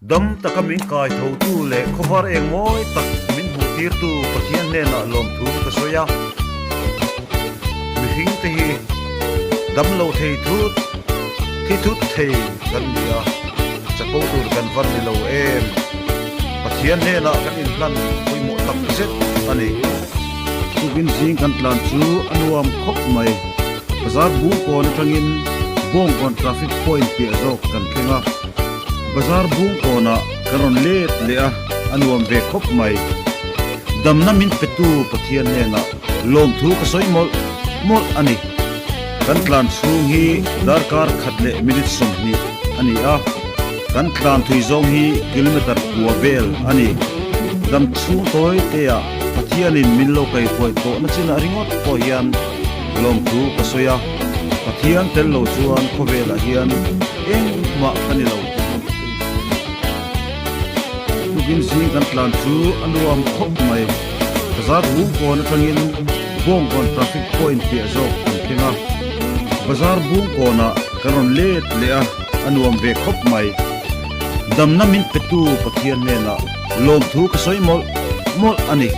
Dam taka min kai thotu leh khawvar eng mawi tak min hmuh tirtu Pathian hnenah lawmthu ka sawi a. Mihring te hi dam lo thei thut, thi thut thei kan ni a, chapo tur kan van ni lo em? Pathian hnenah kan inhlan pawimawh tak zet a ni. Tukin zing kan tlan chu a nuam khawp mai. Bazar bung kawn atangin Bawngkawn traffic point piah zawk kan thleng a. Bazar bung kawnah kan rawn let leh a, a nuam ve khawp mai. Damna min petu Pathian hnenah lawmthu ka sawi mawlh mawlh a ni. Kan tlan chhung hi darkar khat leh minute 20 a ni a, kan tlan thui zawng hi kilometer kua vel a ni. Dam chhung tawi teah Pathianin min lo kaihruai tawhna chinah ringawt pawh hian lawmthu ka sawi a, Pathian tel lo chuan khawvelah hian engmah ka ni lo tih ka inhria a ni. Tukin zing kan tlan chu a nuam khawp mai. Bazar Bungkawn atangin Bawngkawn traffic point piah zawk kan thleng a, Bazar Bungkawnah kan rawn let leh a, a nuam ve khawp mai. Damna min petu Pathian hnenah lawmthu ka sawi mawlh mawlh a ni.